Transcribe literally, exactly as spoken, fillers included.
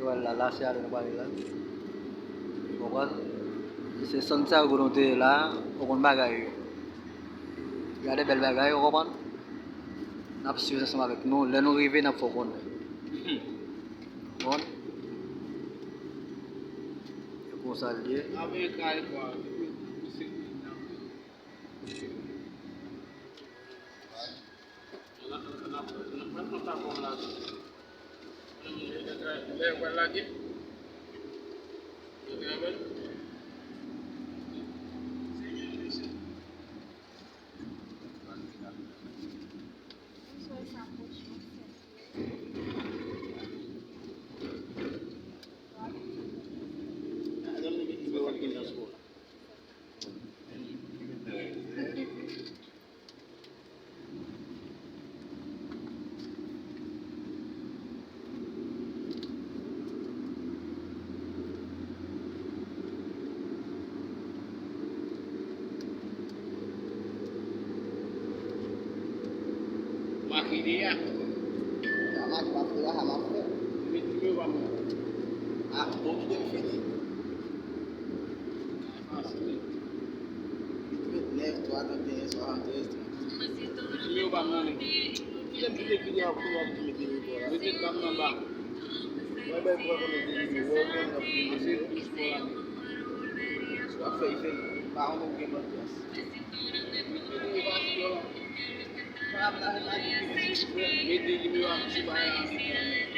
Yo wè la, la se ale nou prale la. Ou konprann? Se Santiago nou te ye la, ou konn bagay yo. Gade bèl bagay, ou konprann? N ap swiv ansanm avèk nou. Lè nou rive, n ap fè w konnen. Ou konprann? E konsa l ye. Makide a. Sa mache, m ap fè la, sa m ap fè. Met nimewo pa m nan. Ah, bon, m fini. Huit huit neuf trois trente et un soixante-treize trente. Nimewo pa m nan, nèg. Kite m kite kili a pou yo mete nimewo la. Mete pa m nan ba. Mwen bay pou konnen de nimewo, konnen ap de nimewo. W ap fè efè, pa yon moun gen lòt plas. Mete nimewo a ti bay a.